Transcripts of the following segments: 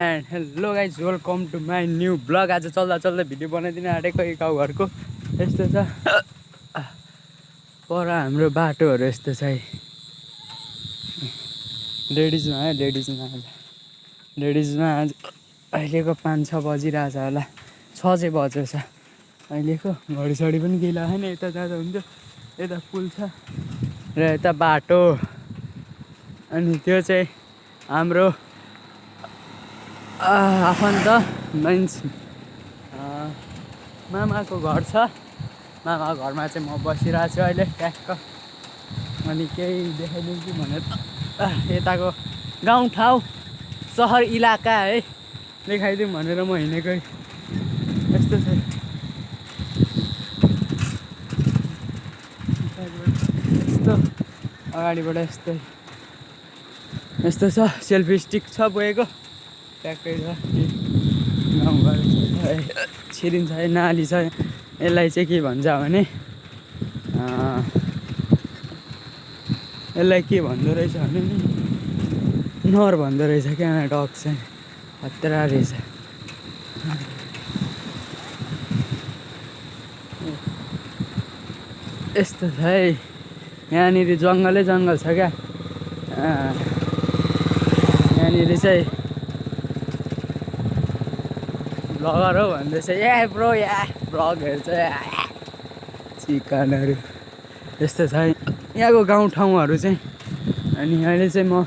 And hello guys welcome to my new blog. आज चल्दा चल्दा video बनाइदिन आँटेको गाउँघरको यस्तो छ पर हाम्रो बाटोहरू यस्तो छ है। लेडिजमा आज अहिलेको 5-6 बजिरहेछ होला, 6 चाहिँ बजेछ अहिलेको। घडीसडी पनि केही लागेन। यता जाँदा हुन्थ्यो, यता पुल छ र यता बाटो। अनि त्यो चाहिँ हाम्रो आफन्त मिन्स मामाको घर छ। मामाको घरमा चाहिँ म बसिरहेको छु अहिले ट्याक्क। अनि केही देखाइदिन्छु भनेर यताको गाउँठाउँ सहर इलाका है देखाइदिउँ भनेर म हिँडेको। यस्तो छ, यस्तो अगाडिबाट यस्तो छ। सेल्फी स्टिक छ बोकेको ट्याक्कै छ। गाउँघर छिरिन्छ है, नाली छ। यसलाई चाहिँ के भन्छ भने यसलाई के भन्दो रहेछ भने नर भन्दो रहेछ क्या। डग चाहिँ खतरा रहेछ। यस्तो छ है, यहाँनिर जङ्गलै जङ्गल छ क्या। यहाँनिर चाहिँ ब्लगर हो भन्दैछ या ब्रो, या ब्लग हेर्छ चिकनहरू। यस्तो छ यहाँको गाउँठाउँहरू चाहिँ। अनि अहिले चाहिँ म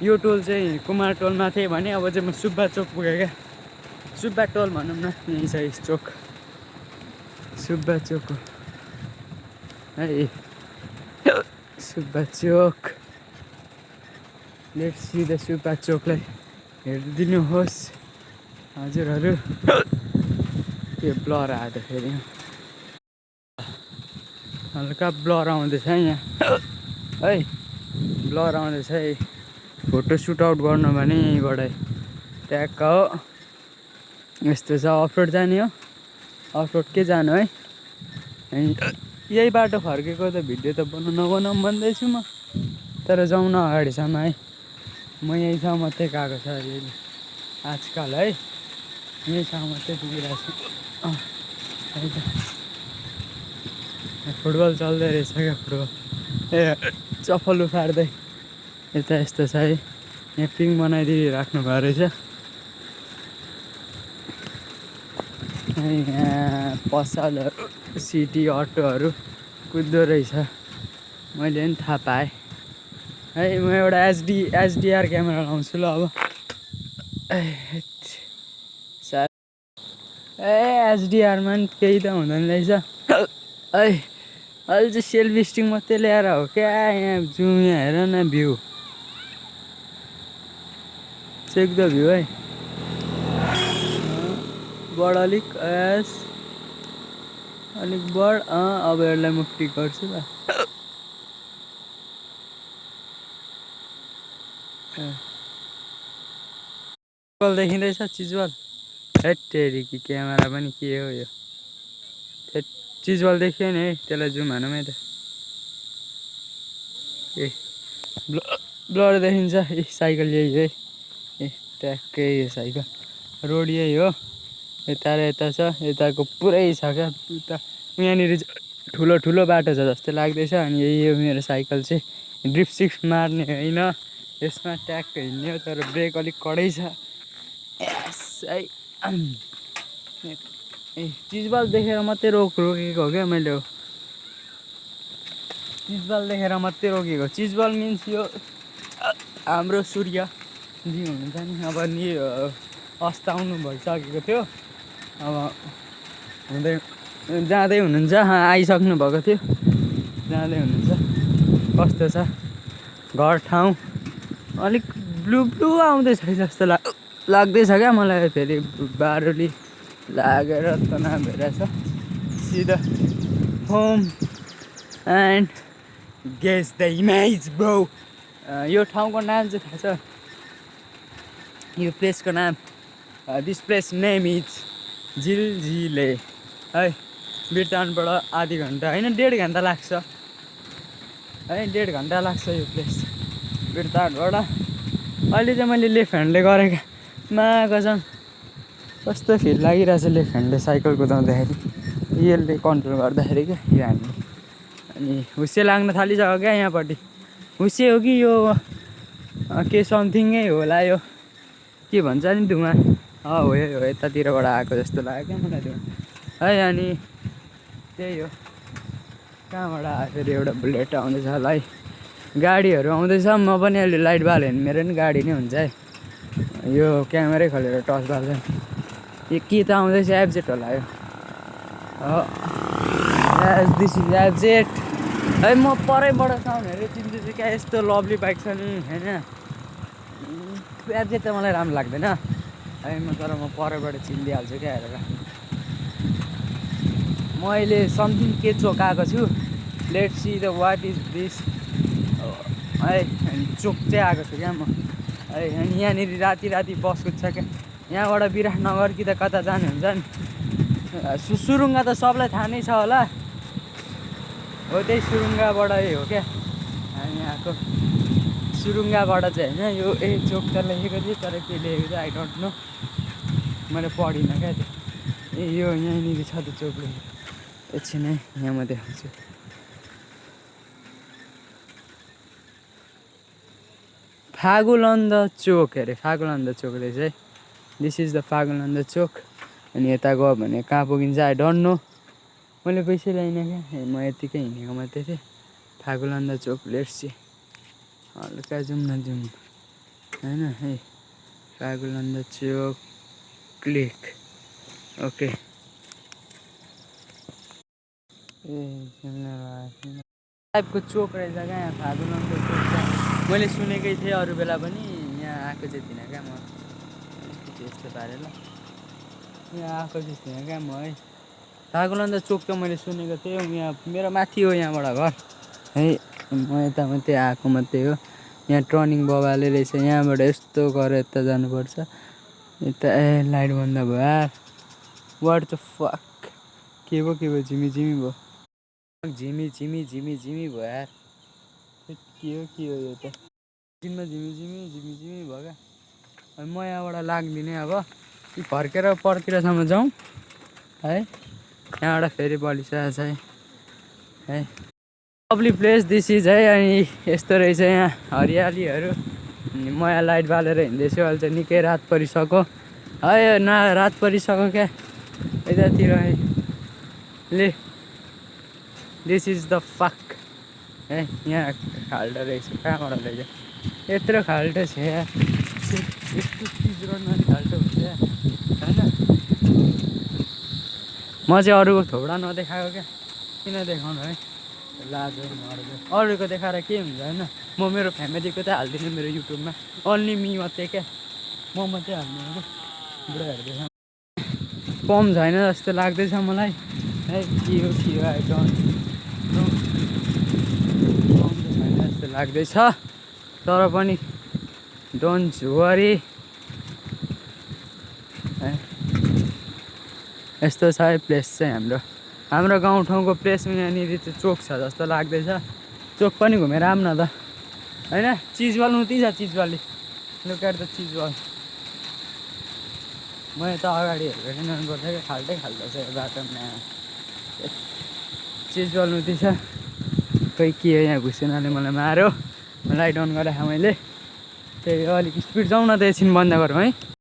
यो टोल चाहिँ कुमार टोलमा थिएँ भने अब चाहिँ म सुब्बा चोक पुगेँ क्या। सुब्बा टोल भनौँ न, यहीँ छ चोक, सुब्बा चोक हो है। सुब्बा चोक, लेट्स सी द सुब्बा चोकलाई हेरिदिनुहोस् हजुरहरू। त्यो ब्लर आएको फेरि हल्का ब्लर आउँदैछ यहाँ है, ब्लर आउँदैछ है। फोटो सुट आउट गर्नु भने यहीँबाट ट्याक्क हो। यस्तो छ, अफरोड जाने हो, अफरोड के जानु है। यही बाटो फर्केको त भिडियो त नबनाऊँ भन्दैछु म, तर जाउँ न अगाडिसम्म है। म यहीँसम्म मात्रै गएको छ अहिले आजकल है, यहीँसम्म मात्रै पुगिरहेको छु है त। फुटबल चल्दै रहेछ क्या, फुटबल ए चप्पल उफार्दै यता यस्तो छ है। यहाँ पिङ बनाइदिइराख्नु भएको रहेछ। यहाँ पसलहरू, सिटी अटोहरू कुद्दो रहेछ, मैले पनि थाहा पाएँ है। म एउटा एचडिआर क्यामेरा लाउँछु ल अब। एचडिआरमा पनि केही त हुँदैन रहेछ है। अहिले चाहिँ सेल्फी स्टिक मात्रै ल्याएर हो क्या। यहाँ जुम, यहाँ हेर न भ्यू, चेक द भ्यू है। बढ अलिक अलिक बढ। अब यसलाई म क्लिक गर्छु ल। चिजबल देखिँदैछ, चिजबल। हेटेरी कि क्यामेरा पनि के हो यो। चिजबल देखियो नि है, त्यसलाई जुम हानौँ है त। ए ब्लर देखिन्छ। ए साइकल यही है, ए ट्याक्कै यो साइकल। रोड यही हो, यता र यता छ। यताको पुरै छ क्या। उता यहाँनिर ठुलो ठुलो बाटो छ जस्तो लाग्दैछ। अनि यही हो मेरो साइकल चाहिँ। ड्रिफ्ट सिफ्ट मार्ने होइन, यसमा ट्याक्क हिँड्ने हो, तर ब्रेक अलिक कडै छ यस है। ए चिजबल देखेर मात्रै रोकेको हो क्या मैले। हो चिजबल देखेर मात्रै रोकेको। चिजबल मिन्स यो हाम्रो सूर्यजी हुनुहुन्छ नि। अब नि अस्ताउनु भइसकेको थियो, अब हुँदै जाँदै हुनुहुन्छ, आइसक्नु भएको थियो, जाँदै हुनुहुन्छ। कस्तो छ घर ठाउँ, अलिक ब्लु ब्लु आउँदैछ जस्तो लाग्दैछ क्या मलाई। फेरि बारुली लागेर तनाव भइरहेछ। सिधा home and guess the image bro. यो ठाउँको नाम चाहिँ थाहा छ, यो प्लेसको नाम, this place name is Jhiljhile है। बिरटाउनबाट आधी घन्टा होइन 1.5 घन्टा लाग्छ है, 1.5 घन्टा लाग्छ यो प्लेस बिरटाउनबाट। अहिले चाहिँ मैले लेफ्ट ह्यान्डले गरेको मा कसम कस्तो फिल लागिरहेछ लेफ्ट ह्यान्डले साइकल कुदाउँदाखेरि यसले कन्ट्रोल गर्दाखेरि क्या यो ह्यान्डले। अनि हुस्से लाग्न थालिसक्यो क्या यहाँपट्टि। हुस्से हो कि यो के समथिङै होला यो के भन्छ नि धुवा हो यतातिरबाट आएको जस्तो लाग्यो क्या मलाई धुवा है। अनि त्यही हो कहाँबाट आयो फेरि एउटा बुलेट आउँदैछ होला है। गाडीहरू आउँदैछ म पनि अहिले लाइट बाल्यो भने मेरो पनि गाडी नै हुन्छ है। यो क्यामेरै खोलेर टर्च बाल्छ यो के त आउँदैछ एफजेट होला यो दिस इज एफजेट है। म परैबाट साउन्डहरू चिन्छु क्या यस्तो लभली बाइक छ नि होइन। एफजेट त मलाई राम्रो लाग्दैन है तर म परैबाट चिनिदिइहाल्छु क्या हेरेर। म अहिले समथिङ के चोक आएको छु let's see the what is this है। चोक चाहिँ आएको छु क्या म है। अनि यहाँनिर राति राति बस कुद्छ क्या यहाँबाट विराटनगर कि त कता जाने हुन्छ नि। सुरुङ्गा त सबलाई थाहा नै छ होला हो त्यही सुरुङ्गाबाटै हो क्या हामी यहाँको। सुरुङ्गाबाट चाहिँ होइन यो चोक त लेखेको थियो तर के लेखेको थियो आई डोन्ट नो मैले पढिनँ क्या त्यो। यो यहीँनिर छ त चोक लेखेको एकछिन है यहाँ म देखाउँछु। फागुलन्द चोक अरे फागुलन्द चोक रहेछ है। दिस इज द फागुलन्द चोक। अनि यता गयो भने कहाँ पुगिन्छ आई डोन्ट नो मैले पैसै ल्याइनँ क्या म यतिकै हिँडेको मात्रै थिएँ। फागुलन्द चोक लेट्स सी हल्का जाउँ न जाउँ होइन है। फागुलन्द चोक क्लिक ओके। टाइपको चोक रहेछ क्या यहाँ फागुलन्द चोक चाहिँ मैले सुनेकै थिएँ अरू बेला पनि यहाँ आएको चाहिँ थिइनँ क्या म यस्तो पारेर यहाँ आएको चाहिँ थिइनँ क्या म है। फागुलन्द चोक त मैले सुनेको थिएँ यहाँ मेरो माथि हो यहाँबाट घर है। म यता मात्रै आएको मात्रै हो। यहाँ टर्निङ बबाले रहेछ यहाँबाट यस्तो गरेर यता जानुपर्छ। यता लाइट बन्द भयो वाट द फक के भयो झिमी भयो झिमी भयो यार के हो यो त दिनमा झिमी भयो क्या। अनि म यहाँबाट लाग्दिनँ अब फर्केर परतिरसम्म जाउँ है। यहाँबाट फेरि बलिसकेको छ है। लभली प्लेस दिस इज है। अनि यस्तो रहेछ यहाँ हरियालीहरू। अनि म यहाँ लाइट बालेर हिँड्दैछु अहिले चाहिँ निकै रात परिसक्यो है। न रात परिसक्यो क्या यतातिर है ले दिस इज द फक है। यहाँ खाल्डो रहेछ कहाँबाट रहेछ यत्रो खाल्टो छ यार यस्तो चिज रोडमा खाल्टो हुन्छ होइन। म चाहिँ अरूको थोपडा नदेखाएको क्या किन देखाउनु है लाज अरूको देखाएर के हुन्छ होइन। म मेरो फ्यामिलीको त हाल्दिनँ मेरो युट्युबमा अन्ली मी मात्रै क्या म मात्रै हाल्नु क्या बुढाहरू देखाउनु पम्प छैन जस्तो लाग्दैछ मलाई है। के हो आइटम छैन जस्तो लाग्दैछ तर पनि डोन्ट वरी है। यस्तो छ है प्लेस चाहिँ हाम्रो गाउँठाउँको प्लेसमा यहाँनिर चाहिँ चोक छ जस्तो लाग्दैछ। चोक पनि घुमेर आऊँ न त होइन। चिजबल उति छ चिजबली लुक एट द चिजबल। म यता अगाडि हेरेर जानुपर्छ क्या खाल्टो छ यो बाटोमा चिजबल उति छ। खै के हो यहाँ घुसेनाले मलाई मार्यो लाइट अन गरेँ मैले त्यही अलिक स्पिड जाउँ न त एकछिन बन्द गरौँ है।